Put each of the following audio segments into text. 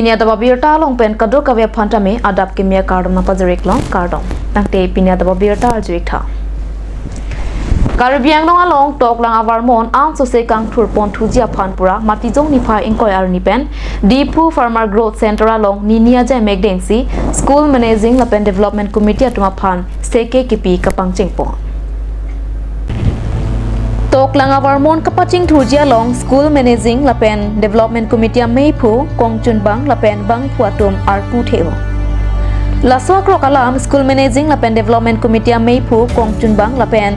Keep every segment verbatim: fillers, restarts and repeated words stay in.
Pini adap abirta along pen kadokave aphan tame adap kimi akardom nangpajir-ik long, kardom. Tangte pini adap abirta arju-ik tha. Karbi Anglong along Toklang avarmon ansose kangthurpon thuji aphan pura Matijong niphai ingkoi arni pen Diphu Farmer Growth Center along nini ajai mek dengsi School Managing lapen Development Committee atum aphan seke kipi kapangchengpon. Toklang avarmon kapachingthurji along School Managing lapen Development Committee ameiphu kongchunbang lapen bangphu atum arpu the-o. Laso akrok alam School Managing lapen Development Committee ameiphu kongchunbang lapen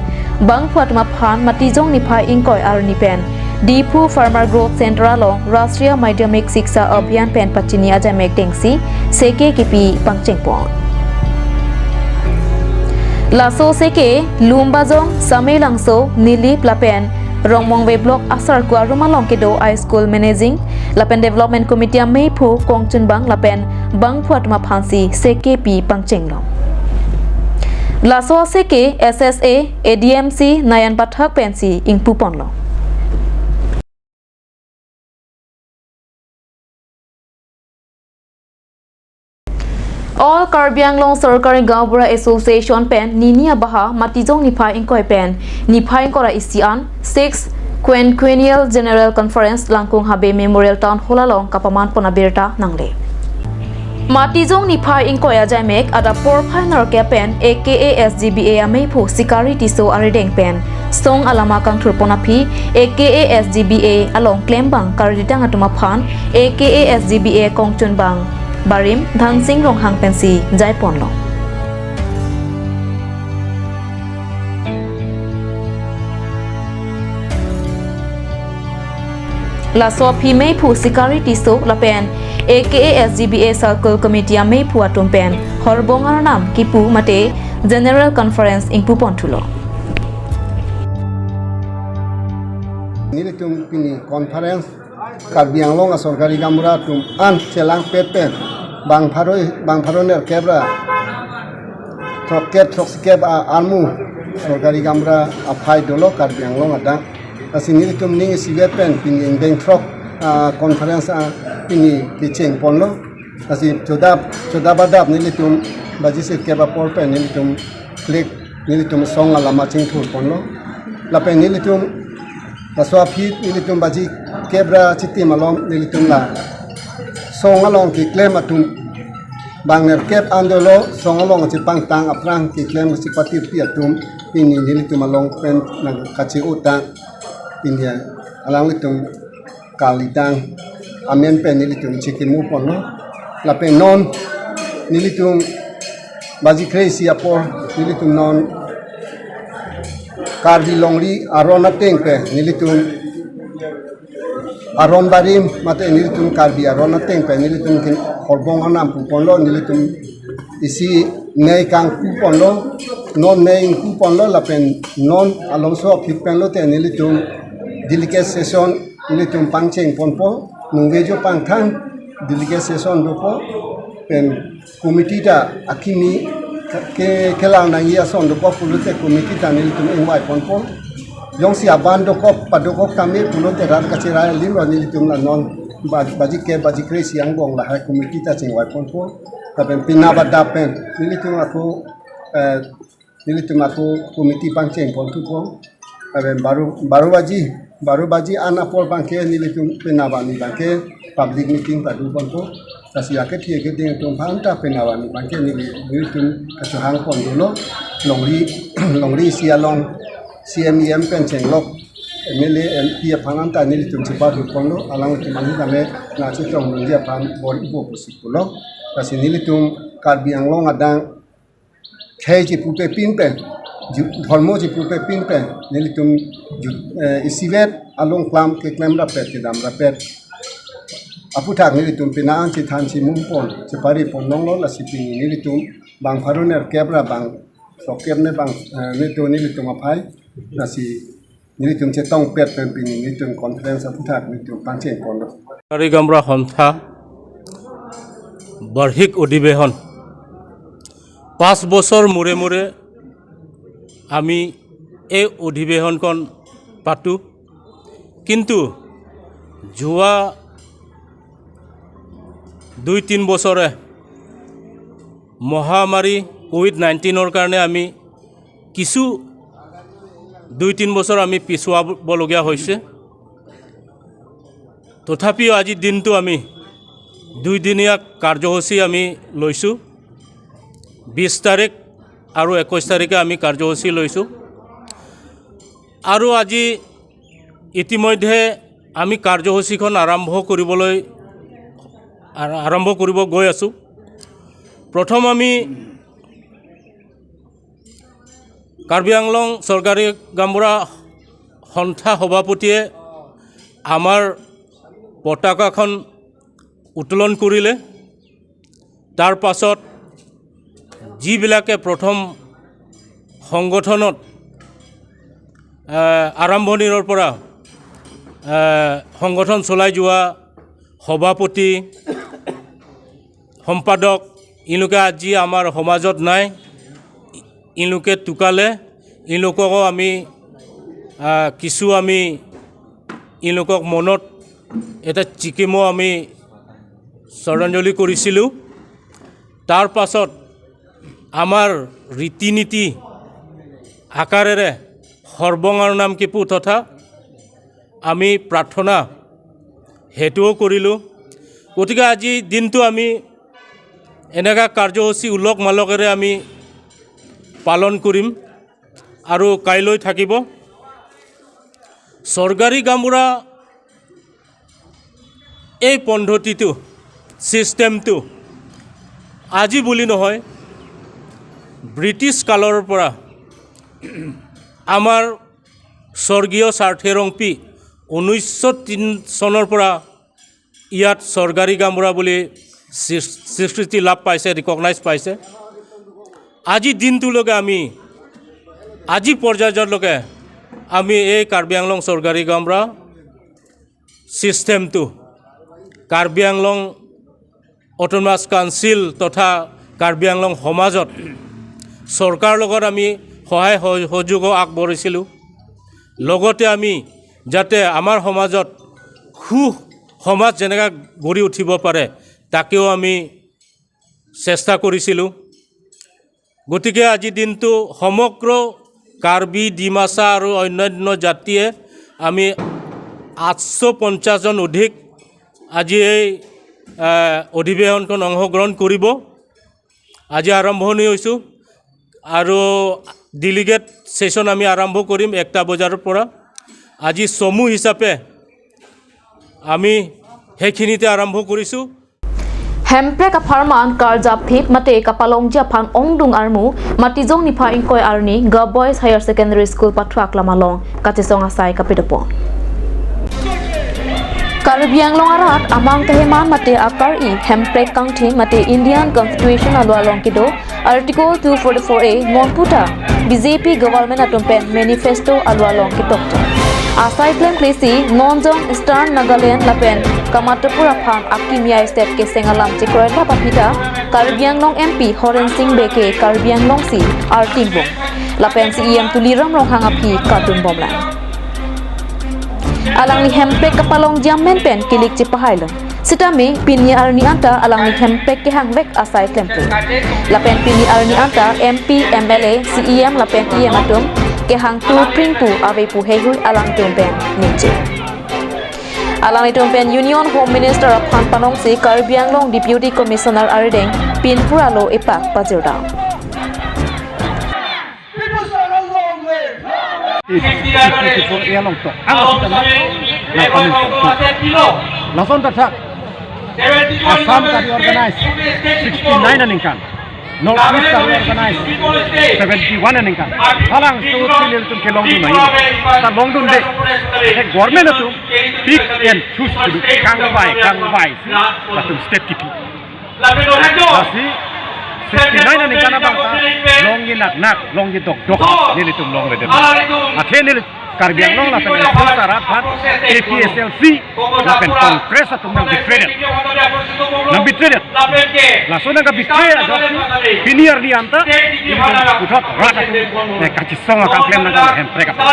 bangphu atum aphan Matijong niphai ingkoi arni pen Diphu Farmer Growth Center along Rashtriya Madhyamik Shiksha Abhiyan pen pachini ajai mek dengsi seke kipi pangchengpon. Laso seke Lumbajong, Samelangso, Nilip lapen Rongmongve Block asarku arum along kedo a-School Managing lapen Development Committee ameiphu kongchunbang lapen bangphu atum aphansi seke pi pangchenglong. Laso aseke S S A, A D M C Nayan Pathak pensi ingpuponlong. All Karbi Anglong Sorkari Gaonbura Association pen nini abaha Matijong niphai ingkoi pen niphai ingkoi ra isi an six Quinquennial General Conference Langkung Habe Memorial Town Hall along kapamanpon abirta nangle. Matijong niphai ingkoi ajai mek adap porphai nerkep pen A K A S G B A ameiphu Sikari Tisso arideng pen song alama kangthurpon aphi A K A S G B A along klembang karditang atum aphan A K A S G B A kongchunbang barim Dhansing Ronghang pensi jaiponlong. Laso aphi meiphu Sikari Tisso lapen A K A S G B A Circle Committee ameiphu atum pen horbong arnam kipu mate General Conference ingpuponthulo. Nelitum pini conference Karbi Anglong asorkari gaonbura atum an chelangpet pen bang pharo, bang pharo nerkep ra throkkep throksikep a-armu sorkari gaonbura aphai dolo Karbi Anglong adang. Lasi nelitum ning isivet pen pini ingdeng throk, ah, conference, ah, pini kechengponlo. Lasi chodap, chodap adap nelitum baji sirkep apor pen nelitum klik nelitum song alama chingthurponlo. Lapen nelitum laso aphi nelitum baji kep ra chitim along nelitum la song along keklem atum bang nerkep an dolo, song along chepangtang aphrang keklem chepatirpi atum pini nelitum along pen nangkache-otang pini alanglitum kalitang amen pen nelitum chekimuponlo. Lapen non nelitum baji kre-isi apor nelitum non Karbi longri aron ateng pen nelitum aron barim mate nelitum Karbi aron ateng pen nelitum kin horbong arnam puponlo, nelitum isi nei kangpuponlo, non nei ingpuponlo lapen non alongso aphi pen lote nelitum delegate session nelitum pangchengponpo, nungvejo pangthang delegate session dopo, pen committee ta akimi ke, kelang nangji ason dopo pulote committee ta nelitum ingvaiponpo. Jongsi aban dokok, padokok tame pulote rat kacherai alim ra nelitum la non ba-, baji ke, baji kre-isi angbong lahai committee ta chingvaiponpo. Lapen penap adap pen nelitum ako, eh, nelitum ako committee pangchengponthupo. Lapen baro, baro baji, baro baji an apor abangke nelitum penap arni abangke public meeting paduponpo. Lasi akethe akeding atum aphanta penap arni abangke neli, nelitum kachohangpon dolo. Longri, longri isi along C M E M pen chenglok M L A, M P aphan anta nelitum cheparhuponlo, alanglitum alhi tame nangchetong nangji aphan bor-ipo pusi pulo. Lasi nelitum Karbi Anglong adang khei chepupepin pen, ju-, dhormo chepupepin pen, nelitum ju-, eh, isivet along klam keklem rapet, kedam rapet. Aphuthak nelitum pina an chethan chemupon, cheparipon longlo, lasi pini nelitum bang pharo nerkep ra bang throkkep ne bang, eh, neto nelitum aphai, lasi nelitum chetongpet pen pini nelitum conference aphuthak nelitum pangchengponlo. সরকারি গাঁওবুঢ়া সন্থা বাৰ্ষিক অধিৱেশন পাঁচ বছৰ মূৰে মূৰে আমি এই অধিৱেশনখন পাতোঁ। কিন্তু যোৱা দুই তিন বছৰে মহামাৰী কোভিড নাইণ্টিনৰ কাৰণে আমি কিছু দুই তিন বছৰ আমি পিছুৱাবলগীয়া হৈছে। তথাপিও আজিৰ দিনটো আমি দুইদিনীয়া কাৰ্যসূচী আমি লৈছোঁ। বিছ তাৰিখ আৰু একৈছ তাৰিখে আমি কাৰ্যসূচী লৈছোঁ। আৰু আজি ইতিমধ্যে আমি কাৰ্যসূচীখন আৰম্ভ কৰিবলৈ, আৰ-, আৰম্ভ কৰিব গৈ আছোঁ। প্ৰথম আমি কাৰ্বি আংলং চৰকাৰী গাঁওবুঢ়া সন্থা সভাপতিয়ে আমাৰ পতাকাখন উত্তোলন কৰিলে। তাৰ পাছত যিবিলাকে প্ৰথম সংগঠনত, এ, আৰম্ভণিৰ পৰা, এ, সংগঠন চলাই যোৱা সভাপতি, সম্পাদক, এওঁলোকে আজি আমাৰ সমাজত নাই। এওঁলোকে ঢুকালে, এওঁলোককো আমি, আহ, কিছু আমি এওঁলোকক মনত এটা চিকিমো আমি শ্ৰদ্ধাঞ্জলি কৰিছিলোঁ। তাৰ পাছত আমাৰ ৰীতি নীতি আকাৰেৰে সৰ্বং আৰুণাম কিপু তথা আমি প্ৰাৰ্থনা সেইটোও কৰিলোঁ। গতিকে আজি দিনটো আমি এনেকা কাৰ্যসূচী উলক মালকেৰে আমি পালন কৰিম আৰু কাইলৈ থাকিব। চৰকাৰী গাঁওবুঢ়া এই পদ্ধতিটো, ছিষ্টেমটো আজি বুলি নহয়, ব্ৰিটিছ কালৰ পৰা আমাৰ স্বৰ্গীয় স্বাৰ্থী ৰংপী ঊনৈছশ তিনি চনৰ পৰা ইয়াত চৰকাৰী গাঁওবুঢ়া বুলি স্বী-, স্বীকৃতি লাভ পাইছে, ৰিকগনাইজ পাইছে। আজি দিনটোলৈকে আমি, আজি পৰ্যায়লৈকে আমি এই কাৰ্বি আংলং চৰকাৰী গাঁওবুঢ়া ছিষ্টেমটো কাৰ্বি আংলং অট'নমাছ কাউন্সিল তথা কাৰ্বি আংলং সমাজত চৰকাৰৰ লগত আমি সহায় সহ-, সহযোগো আগবঢ়াইছিলোঁ। লগতে আমি যাতে আমাৰ সমাজত সু সমাজ যেনেকা গঢ়ি উঠিব পাৰে, তাকেও আমি চেষ্টা কৰিছিলোঁ। গতিকে আজি দিনটো সমগ্ৰ কাৰ্বি, ডিমাচা আৰু অন্যান্য জাতিয়ে আমি আঠশ পঞ্চাশ জন অধিক আজি এই, আহ, অধিৱেশনখন অংশগ্ৰহণ কৰিব। আজি আৰম্ভণি হৈছোঁ আৰু ডেলিগেট ছেছন আমি আৰম্ভ কৰিম একটা বজাৰ পৰা। আজি চমু হিচাপে আমি সেইখিনিতে আৰম্ভ কৰিছোঁ। Hemprek apharman karjap thip mate kapalongji aphan ongdung armu Matijong niphai ingkoi arni Girls Boys Higher Secondary School pathu aklam along kachesong asai kapidopo. Karbi Anglong arat amang keheman mate akar-i Hemprek kangthim mate Indian Constitution alo along kedo Article two forty-four A non puta B J P government atum pen manifesto alo along ketok. Asai klemkle si non jong Eastern Nagaland lapen Kamatapur aphan akimi ai step keseng alam chekroi lap aphi ta Karbi Anglong M P Horen Sing Bey ke Karbi Anglong si arting bom. Lapen C E M Tuliram Ronghang aphi kadun bomlang. Alangli Hemprek kapalongji amen pen kilik chepahai lo. Sitame pini arni anta alangli Hemprek kehangvek asai klemkle. Lapen pini arni anta M P, M L A, C E M lapen E M atum kehang tu pring pu ave pu heihui alangtum pen ningje. Alangtum pen Union Home Minister aphan panongsi Karbi Anglong Deputy Commissioner arideng pinpura lo epak pajirda. Sixty-four A along tok. Ang kita na kami tok. Lason tathak. Assam kari organize sixty-nine aningkan. North East kari organize seventy-one aningkan. Halang so nelitum kelongdun nai. Ta longdunde. He government atum pick and choose kudu. Kangvai, kangvai. Latum state kipi. Lasi sixty-nine aningkan abang ta longji naknak, longji dokdok, nelitum longledet. Athe neli Karbi Anglong lapen Assam arat aphan A P H L C lapen Congress atum nang betrayed. Nang betrayed. Laso nang ka-betray ajoksi pini arni anta nelitum puthot rat atum, eh, kachesong akam klem nang ka Hemprek atum.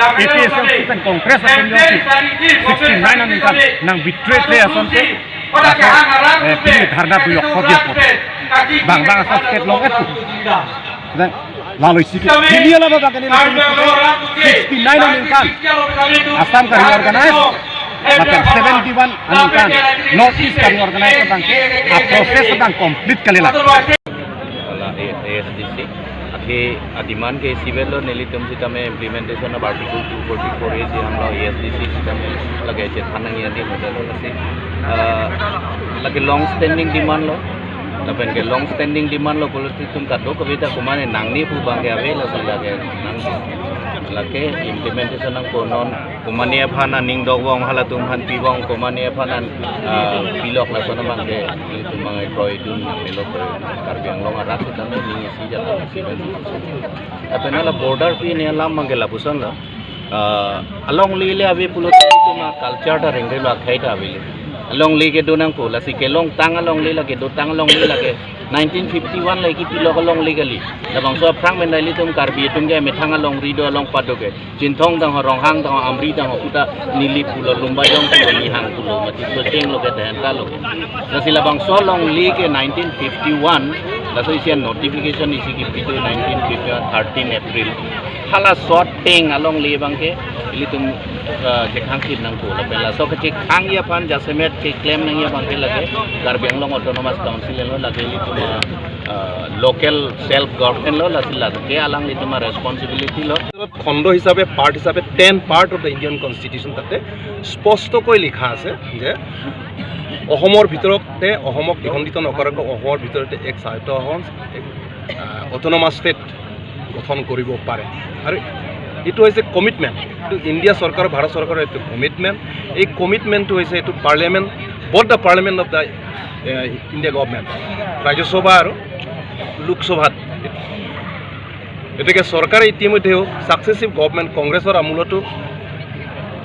A P H L C lapen Congress atum ajoksi sixty-nine aningkan nang betray asonte. Laso, eh, pini dharna duyok kopi apot. Bang bang aso state long etu. Dan lalo isi ke. Hini ala ba bang ke neli sixty-nine aningkan Assam kari organize, lapen seventy-one aningkan North East kari organize abang ke, a process abang complete kalilo. Hala A-, A S D C. Athe a-demand ke isi avelo, nelitum sitame implementation of Article two forty-four A si hamlo A S D C sitame lake chethan nangji ante model lo si. Ah, lake long standing demand lo. Lapen ke long standing demand lo pulote itum kadokave ta komane nangne pu abang ke avelo si lake nang. Lake implementation nangpo non. Komane aphan aning dokvong, halatum aphan pivong, komane aphan an, ah, pilok lason abang ke, itum abang kroidun nangmelo, Karbi Anglong arat sitame ning isi jatang isi ben. Lapen hala border pi ne alam abang ke lapuson lo. Ah, alongle le ave pulote itum a-culture ta rengrelo, akhei ta avelo. Alongle kedo nangpo, lasi kelongtang alongle, la kedotang alongle lake nineteen fifty-one le kipilok alongle kali. Labangso aphrang pen ta ilitum Karbi atum ke methang alongri do along pado ke. Chinthong tangho, Ronghang tangho, Amri tangho, puta Nilip pulo, Lumbajong pulo, Nihang pulo, mati pulo, Cheng lo ke, Dehenta lo ke. Lasi labangso alongle ke nineteen fifty-one, laso isi a-notification isi kipi do nineteen fifty-one, thirteen April. Hala sot teng alongle abang ke, ilitum, eh, chekhang kit nangpo. Lapen laso kachekhangi aphan jasemet keklem nangji abang ke lake Karbi Anglong Autonomous Council lo, lake ilitum, eh, local self government lo, lasi lake alanglitum a-responsibility lo. খণ্ড হিচাপে, পাৰ্ট হিচাপে, ten part of the Indian constitution তাতে স্পষ্টকৈ লিখা আছে যে অসমৰ ভিতৰতে, অসমক দ্বিখণ্ডিত নকৰাকৈ অসমৰ ভিতৰতে এক স্বায়ত্ত অসম, এক, আহ, অট'নমাছ ষ্টেট গঠন কৰিব পাৰে। আৰু এইটো হৈছে কমিটমেণ্ট, এইটো ইণ্ডিয়া চৰকাৰ, ভাৰত চৰকাৰৰ এইটো কমিটমেণ্ট। এই কমিটমেণ্টটো হৈছে এইটো parliament, both the parliament of the, ah, India government, Rajya Sabha আৰু লোকসভাত। গতিকে চৰকাৰে ইতিমধ্যেও ছাকচেছিভ গভৰ্ণমেণ্ট কংগ্ৰেছৰ আমোলতো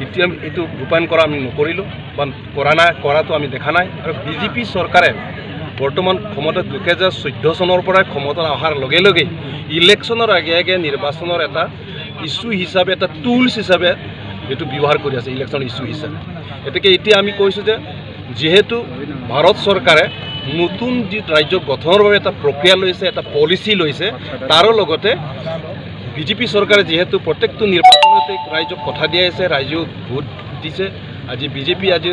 এতিয়া এইটো ৰূপায়ণ কৰা আমি নকৰিলোঁ বা কৰা নাই, কৰাটো আমি দেখা নাই। আৰু বি জে পি চৰকাৰে বৰ্তমান ক্ষমতাত দুহেজাৰ চৈধ্য চনৰ পৰাই ক্ষমতাত অহাৰ লগে লগেই ইলেকশ্যনৰ আগে আগে নিৰ্বাচনৰ এটা ইছ্যু হিচাপে, এটা টুলছ হিচাপে এইটো ব্যৱহাৰ কৰি আছে, ইলেকশ্যন ইছ্যু হিচাপে। গতিকে এতিয়া আমি কৈছোঁ যে যিহেতু ভাৰত চৰকাৰে নতুন যি ৰাজ্য গঠনৰ বাবে এটা প্ৰক্ৰিয়া লৈছে, এটা পলিচি লৈছে, তাৰো লগতে বি জে পি চৰকাৰে যিহেতু প্ৰত্যেকটো নিৰ্বাচনতে ৰাইজক কথা দি আহিছে, ৰাইজেও ভোট দিছে। আজি বি জে পি আজি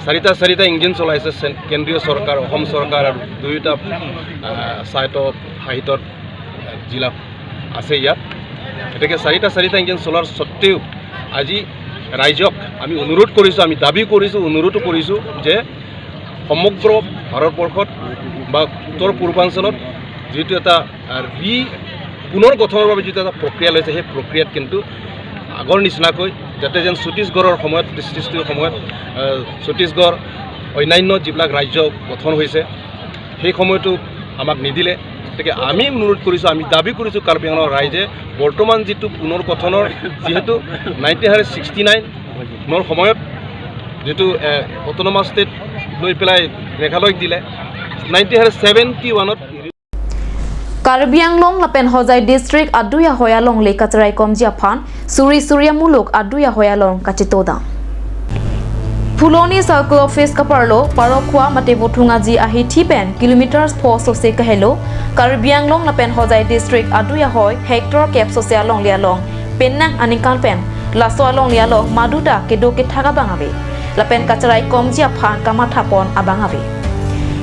চাৰিটা চাৰিটা ইঞ্জিন চলাইছে, চেন-, কেন্দ্ৰীয় চৰকাৰ, অসম চৰকাৰ আৰু দুয়োটা, আহ, স্বায়ত্ত শাসিত জিলা আছে ইয়াত। গতিকে চাৰিটা চাৰিটা ইঞ্জিন চলাৰ স্বত্বেও আজি ৰাইজক আমি অনুৰোধ কৰিছোঁ, আমি দাবী কৰিছোঁ, অনুৰোধ কৰিছোঁ যে সমগ্ৰ ভাৰতবৰ্ষত বা উত্তৰ পূৰ্বাঞ্চলত যিটো এটা, আহ, ৰি-, পুনৰ গঠনৰ বাবে যিটো এটা প্ৰক্ৰিয়া লৈছে, সেই প্ৰক্ৰিয়াত কিন্তু আগৰ নিচিনাকৈ যাতে যেন ছত্তীশগড়ৰ সময়ত, সৃষ্টিৰ সময়ত, আহ, ছত্তীশগড়, অন্যান্য যিবিলাক ৰাজ্য গঠন হৈছে, সেই সময়তো আমাক নিদিলে। গতিকে আমি অনুৰোধ কৰিছোঁ, আমি দাবী কৰিছোঁ কাৰ্বি আংলঙৰ ৰাইজে বৰ্তমান যিটো পুনৰ গঠনৰ, যিহেতু নাইনটিন হাণ্ড্ৰেড ছিক্সটি নাইনৰ সময়ত যিটো, এ, অট'নমাছ ষ্টেট লৈ পেলাই মেঘালয়ক দিলে, নাইনটিন হাণ্ড্ৰেড ছেভেণ্টি ওৱানত Karbi Anglong lapen Hojai district adui ahoi alongle kacharaikomji aphan suri suri amuluk adui ahoi along kachitodam. Phuloni Circle Office kaparlo Parokhua mate Vothung Aji ahithi pen kilometers pho sose kahelo Karbi Anglong lapen Hojai district adui ahoi hectare kep sose alongle along penang aningkan pen laso alongle along maduta kedo kethak abang ave. Lapen kacharaikomji aphan kamathapon abang ave.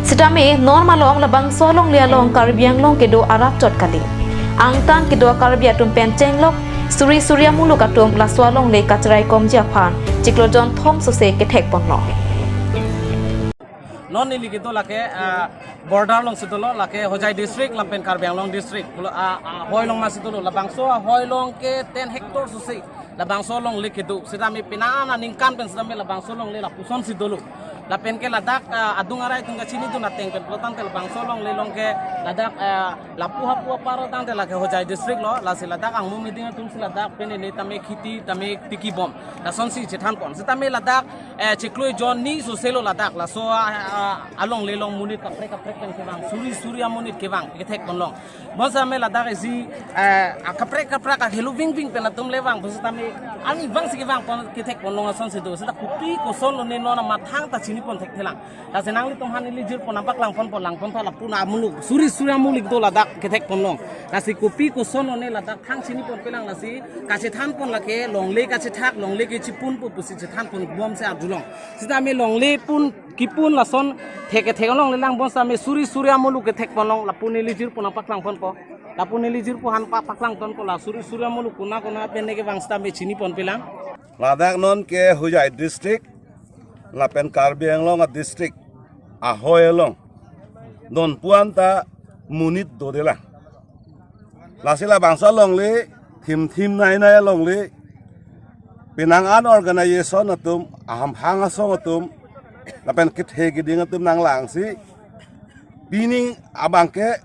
Sitame non malom labangso alongle along Karbi Anglong kedo arap chot kali. Angtan kedo Karbi atum pen chenglok suri suri amuluk atum laso alongle kacharaikomji aphan chiklo jonthom sose kethekponlo. Non neli kedo lake, ah, border alongsi dolo, lake Hojai district lapen Karbi Anglong district. Pulo, ah, ah, ahoi along masi dolo, labangso ahoi along ke ten hectare sose labangso alongle kedo. Sitame penang aningkan pen sitame labangso alongle lapusonsi dolo. Lapen ke ladak, ah, adung arai atum kachinidun ateng pen pulotangte labangso alongle along ke ladak, ah, lapu hapu apar tangte lake Hojai district lo, lasi ladak angmu miding atumsi ladak pen neli tame khiti tame tikibom. Lasonsi chethanpon. Sitame ladak, eh, chiklo jon ni sose lo ladak. Laso, ah, ah, alongle along monit kaprek kaprek pen kevang, suri suri amonit kevang, kethekponlong. Bonsitame ladak isi, eh, akaprek kaprek akhelu vingving pen atum le vang, bonsitame ani vangsi kevangpon kethekponlong asonsi do. Sita kopi koson lone non amathang ta Pon thekthelang. Lasi nanglitum aphan neli jirpo nangpaklang ponpo, lang pon tha lapu amuluk. Suri suri amuluk do ladak kethek ponlong. Lasi kopi koson one ladak thang chini ponpelang lasi kachethan pon lake longle kachethak longle kechipun pu pusi chethan ponbom si arjulong. Sitame longle pun kipun lason thek kethek along lelang bom sitame suri suri amuluk kethek ponlong lapu neli jirpo nangpaklang ponpo. Lapu neli jirpo aphan pa paklang ponpo la suri suri amuluk kona kona pen ne kevang sitame chini ponpelang. Ladak non ke Hojai district lapen Karbi Anglong a district ahoi along non puan ta monit dodelang. Lasi labangso alongle thim thim nai nai alongle penang an organization atum, ahamphang asong atum lapen kethe keding atum nanglangsi pining abangke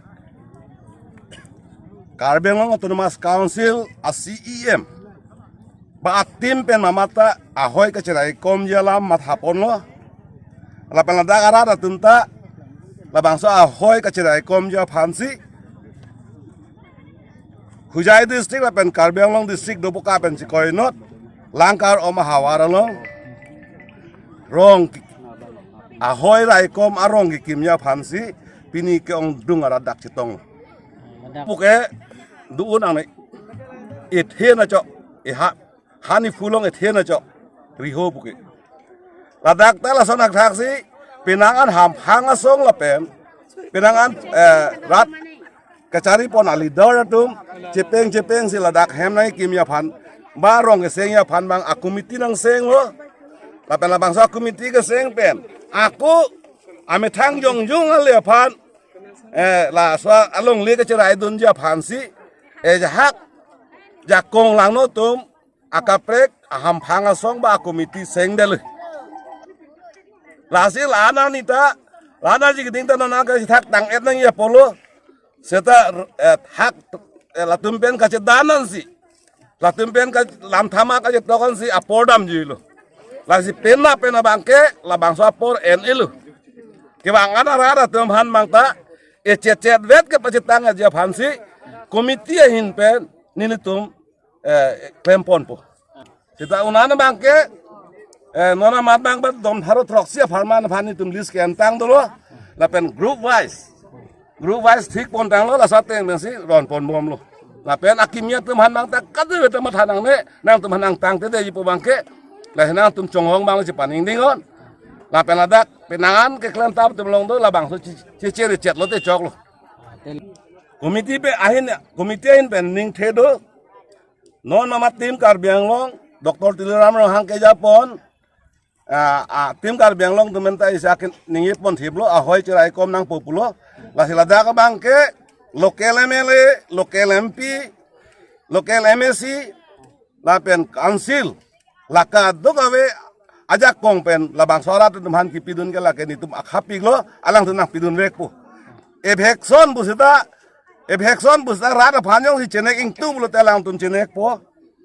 Karbi Anglong Autonomous Council a C E M ba a team pen mamat ta ahoi kacheraikomji alam matha ponlo. Lapen ladak arat atum ta labangso ahoi kacheraikomji aphansi Hojai district lapen Karbi Anglong district dopoka pen chikoi not Langkar-om ahavar along rong ki-, ahoi raikom arong kekimji aphansi pini ke-ongdung arat dak chetong. Puke do-un ang ne. Ethe na chok. Eha hani phulong ethe na chok. Riho puke. Ladak ta lason akthaksi penang an hamphang asong lapen penang an, eh, rat kachari pon a leader atum chepeng chepeng si ladak hem nangkimji aphan ba rong kesengji aphan bang a committee nangsenglo. Lapen labangso a committee keseng pen ako amethang jongjong ale aphan, eh, laso alongle kacheraidunji aphansi, eh, jahak jakong langno atum akaprek ahamphang asong ba a committee sengdel. Lasi la-an arni ta, la-an arni keding ta non kachethak tang-et nangji apotlo. Seta, eh, thak, eh, latum pen kachedan ansi, latum pen ka lam thama kachetok ansi apor damjilo. Lasi penap pen abangke labangso apor en-elo. Kevang an arat atum aphan bang ta echetchet vet kepachetangji aphansi committee ahin pen nelitum, eh, klem ponpo. Seta unan abangke, eh, non amat bang ba dom tharo throksi apharman aphan nelitum list ke-entang dolo. Lapen group wise, group wise thik pontanglo, laso ateng pensi ron ponbomlo. Lapen akimi atum aphan bang ta kadokave ta matha nangne, nangtum aphan nangtangtedeji pu abangke, lasi nangtum chonghong bang chepaningding non. Lapen ladak penang an keklem tap atum along do labangso che-, che-, cherechetlo te choklo. Committee pe ahin, committee ahin pen ningthe do. Non mamat team Karbi Anglong, Doctor Tuliram Ronghang kejapon, ah, ah, team Karbi Anglong atum pen ta isi akin ningje ponthiplo, ahoi cheraikom nangpo pulo. Lasi ladak abangke local M L A, local M P, local M A C, lapen council, la kadokave ajakong pen labangso arat atum aphan kipidun ke lake nelitum akhapiklo, alangtum nangpidunvekpo. Eviction pu seta, eviction pu seta rat aphan jongsi chenek ingtung pulote alangtum chenekpo.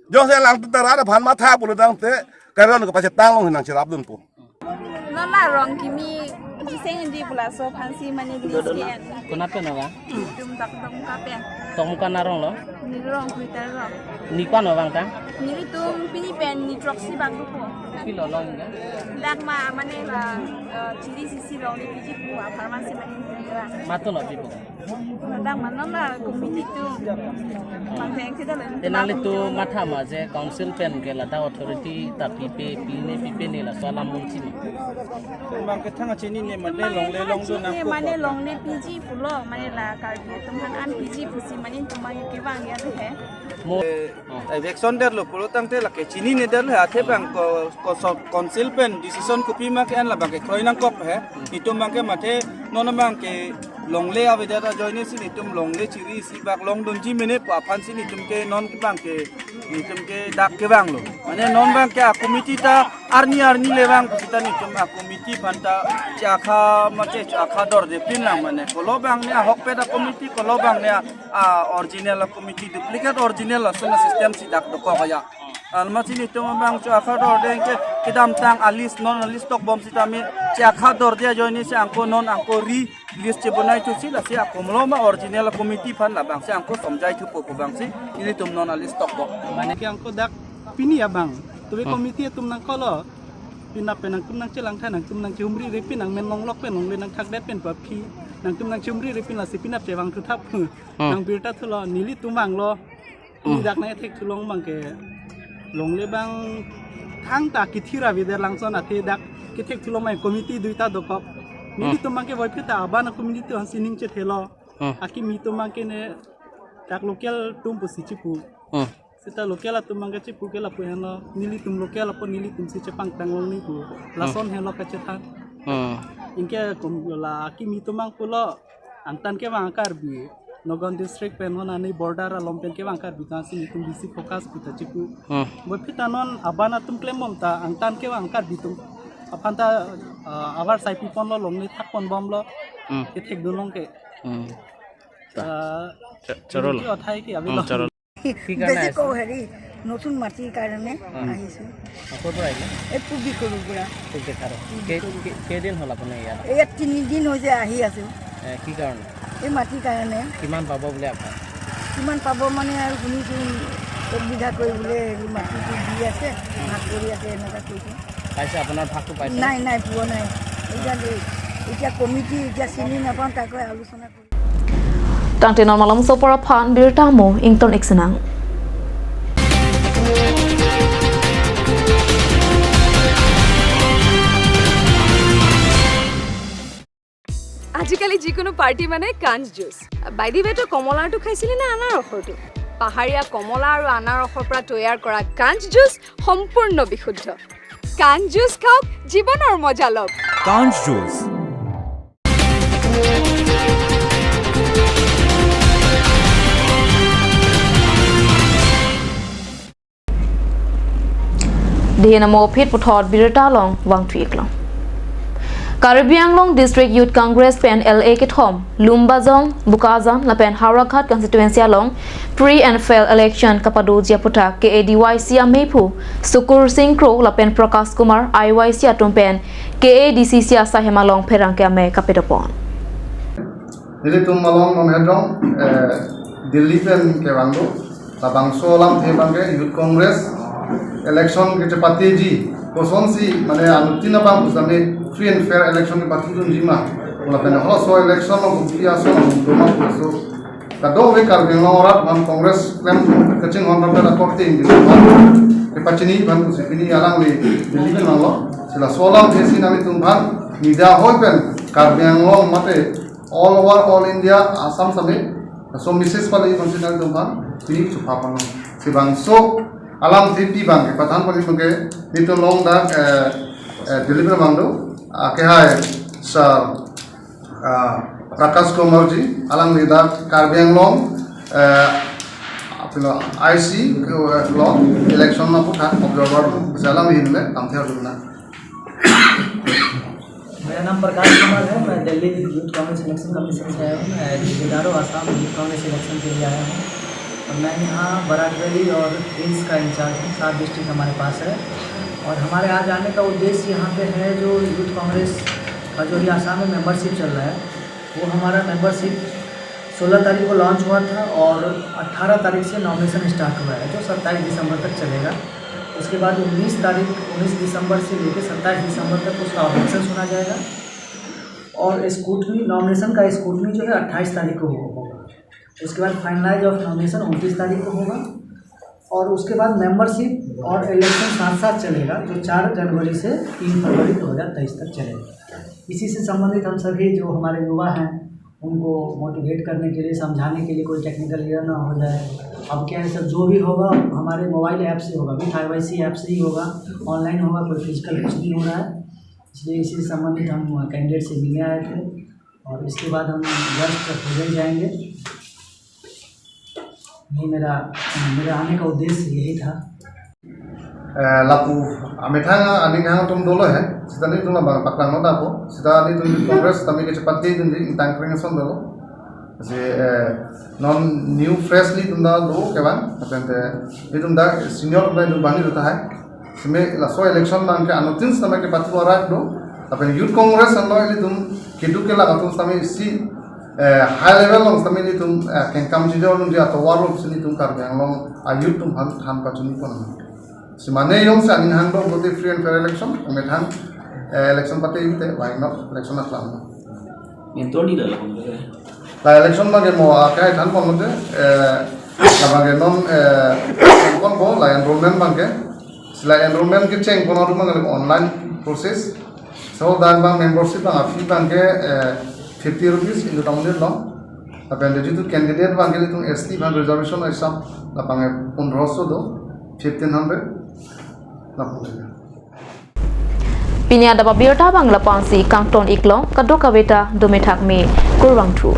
Jongsi alangtum ta rat aphan matha pulo tangte, karon kepachetang along nangcherapdunpo. Non la rong kimi jiseng indi pu laso aphansi mane list ke-en. Konat pen abang? Nelitum dak Dongka pen. Dongka arong lo? Neli Rongkhui ta rong. Ne ko-an abang ta? Nelitum pini pen ne throksi bang dopo. Kopilo lo ingga? Dak ma mane la, eh, chiri sisi longle piji pu apharman si mane neli ra. Matha non pipo? Ladak ma non la committee atum. Mangtheng theda len. Te nanglitum matha ma je council pen ke ladak authority ta pipe, pine pipe ne laso alam munsi ma? Bang kethang chinine mane longle longdun nangkok. Mane longle piji pulo, mane la Karbi atum aphan an piji pusi mane itum abang kevang ya de he. Mo- Eh, eviction derlo pulo tangte lake chinine derlo he, athe bang ko, ko so-, council pen decision kopi ma ke-en labang ke kroi nangkok he. Nelitum abangke mathe non abangke longle avedet ajoine si nelitum longle chiri isi bak longdunji mene pu aphansi nelitum ke non ke abangke nelitum ke dak kevanglo. Mane non abangke a committee ta arni arni le vang pu seta nelitum a committee aphan ta chakha mate chakha dorde pinlang mane. Kolo abang ne ahokpet a committee, kolo abang ne a, a original a committee, duplicate original lason a system si dak dokok ya. Alma si nelitum abang chakha dorde ke kedamtang a list non a list tokbom sitame chakha dorde ajoine si angko non angko re list chebonai thusi lasi akumlo ma original committee aphan labangsi angko somjai thupo pu abangsi nelitum non a list tokbom. Mane ke angko dak pini abang. Tumi Hmm. committee atum nangkoklo. Pinap pen nangtum nangchelang tha, nangtum nangchehumri repin, nangmen longlok pen longle nangthakdet pen pu aphi, nangtum nangchehumri repin lasi pinap chevang thu thap. Hmm. Nang birta thulo, nelitum vanglo. Hmm. Ni dak nangkethek thulong abang ke longle abang thangta kithir avedetlang ason athe dak kethek thulong abang committee duita dokok. Hmm. Nelitum abang ke voiphit ta aban a-committee atum sining chethelo. Hmm. Akimi atum abang ke ne dak local atum pusi chipu. Hmm. Seta local atum abang ke chipu ke lapu henlo, nelitum local apot nelitum si chepangtang longni pu. Lason henlo kachethan. Hmm. Anke kom la akimi atum abang pulo, angtan kevang Karbi, Nagaon district pen hon ani border along pen kevang Karbi atum si nelitum bisi focus pu ta chipu. Hmm. Voiphit ta non aban atum klembom ta angtan kevang Karbi atum aphan ta, ah, abar saipi ponlo, longle thak ponbomlo. Hmm. Kethek dun long ke. Hmm. Ta. Ah, Cha-, charol. Ki othai ki avelo. Hmm, charol. কি কাৰণে বেছি আহিছে? কওঁ হেৰি, নতুন মাটিৰ কাৰণে উম। আহিছো। ক'ৰ পৰা আহিলে? এই পুবি সৰুৰ পৰা। খুব দেখা আৰু। পুবি কে-, সৰু। কে-, কেইদিন হ'ল আপুনি ইয়াত? ইয়াত তিনিদিন হৈছে আহি আছো। এ, কি কাৰণে? এই মাটিৰ কাৰণে। কিমান পাব বুলি আশা? কিমান পাব মানে আৰু শুনিছো, এক বিঘা কৰি বোলে হেৰি মাটিটো দি আছে, ভাগ কৰি আছে, এনেকুৱা কৈছে। পাইছে, আপোনাৰ ভাগটো পাইছে? নাই, নাই, পোৱা নাই। এতিয়া যে, এতিয়া কমিটি এতিয়া চিনি নাপাওঁ, তাকে আলোচনা কৰি। Tangte non malomso apor aphan birta mo ington ik senang. আজিকালি যিকোনো পাৰ্টি মানে কাঞ্চ জুচ। বাই দি ৱে, তই কমলাৰটো খাইছিলি নে আনাৰসৰটো? পাহাৰীয়া কমলা আৰু আনাৰসৰ পৰা তৈয়াৰ কৰা কাঞ্চ জুচ সম্পূৰ্ণ বিশুদ্ধ। কাঞ্চ জুচ খাওক, জীৱনৰ মজা লওক। কাঞ্চ juice. Dei namo aphi puthot birta along vangthu ik long. Karbi Anglong District Youth Congress pen L A kethom, Lumbajong, Bokajan lapen Howraghat constituency along free and fair election kapadoji aphuthak K A D Y C amephu Sukur Singh Kro lapen Prakash Kumar I Y C atum pen K A D C C asai hem along pherangke amei kapadopon. Nelitum malom non hedrong, eh, Delhi pen kevang do, labangso alamthe abang ke Youth Congress election kechepatiji, kosonsi mane anuttin abang pusitame free and fair election kepatidunji ma, lapen halaso election along kopi ason doma puso. Kadokave Karbi Anglong arat aphan Congress klem kachinghon rampet akorte ingdi aphan kepachini aphan pusi pini alangli Delhi pen vanglo. Si laso alamthe si nanglitum aphan media hoi pen Karbi Anglong mate all over all India, Assam same, laso message pali aphansi nanglitum aphan pini chupha pano. Si bangso alamthe pi abang kepathan pali abang ke nelitum along dak, eh, eh, Delhi pen vang do, ah, ke hai sir, ah, Prakash Kumar ji, alangli dak Karbi Anglong, eh, apilo I C, eh, lo election aphuthak observer, jalam hinle, tamthe arjuna. मेरा नाम प्रकाश कुमार है, मैं दिल्ली यूथ Congress election commission से आया हूँ। मैं बोकारो आसाम यूथ कांग्रेस इलेक्शन के लिए आया हूँ और मैं यहाँ बराक वैली और हिल्स का इंचार्ज हूँ। सात डिस्ट्रिक्ट हमारे पास है और हमारे आज आने का उद्देश्य यहाँ पे है, जो यूथ कांग्रेस का जो ये आसाम में मेंबरशिप चल रहा है, वो हमारा मेंबरशिप सोलह तारीख को लॉन्च हुआ था और अठारह तारीख से नॉमिनेशन स्टार्ट हुआ है, जो सत्ताईस दिसंबर तक चलेगा। उसके बाद उन्नीस तारीख, उन्नीस दिसंबर से लेकर सत्ताईस दिसंबर तक उसका ऑब्जेक्शन सुना जाएगा और स्क्रूटनी, नॉमिनेशन का स्क्रूटनी जो है अट्ठाईस तारीख को हो-, होगा। उसके बाद फाइनलाइज ऑफ नॉमिनेशन उनतीस तारीख को होगा और उसके बाद मेंबरशिप और इलेक्शन साथ साथ चलेगा, जो चार जनवरी से तीन फरवरी दो हज़ार तेईस तक चलेगा। इसी से संबंधित हम सभी जो हमारे युवा हैं, उनको मोटिवेट करने के लिए, समझाने के लिए कोई टेक्निकल एरर ना हो जाए। अब क्या है सर, जो भी होगा हमारे मोबाइल ऐप से होगा, with I Y C app से ही होगा, ऑनलाइन होगा, कोई फिजिकल कुछ नहीं हो रहा है। इसलिए इसी से संबंधित हम कैंडिडेट से मिलने आए थे और इसके बाद हम जस्ट भोजन जाएंगे। ये मेरा, मेरा आने का उद्देश्य यही था। Eh, lapu amethang aning hang atum dolo he, sita nelitum labang paklang non dapo, sita nelitum Congress tame kechepatidunji ingtang kreng ason dolo. Si, eh, non new freshly atum ta do kevang, lapen te nelitum ta senior atum ta nelitum bani do tahai. Sime laso election abang ke anuttin sitame kepathu arat do, lapen Youth Congress anlo nelitum keduk kelak atum sitame isi, eh, high level along sitame nelitum, eh, kengkam chidor nungji atovar lo pusi nelitum Karbi Anglong a-youth atum aphan than pachini pon. Simane jongsi aning hang do pulote free and fair election, methang eh, election party te why not election aklam. Ngentor ni dalam. La election abangke mo akai than pon lote, eh, labangke non eh, pon ko la enrollment abangke. Sila enrollment kecheng pon atum abangke online process. So dan abang membership abang fee abangke eh, fifty rupees into town lo. Lapen de jitu candidate abangke itum S T abang reservation aisam labangke pondroso do, fifteen hundred. Lapen Pini adap abirta abang lapu-ansi kangton iklo, kadokave ta domethak me kurvangthu.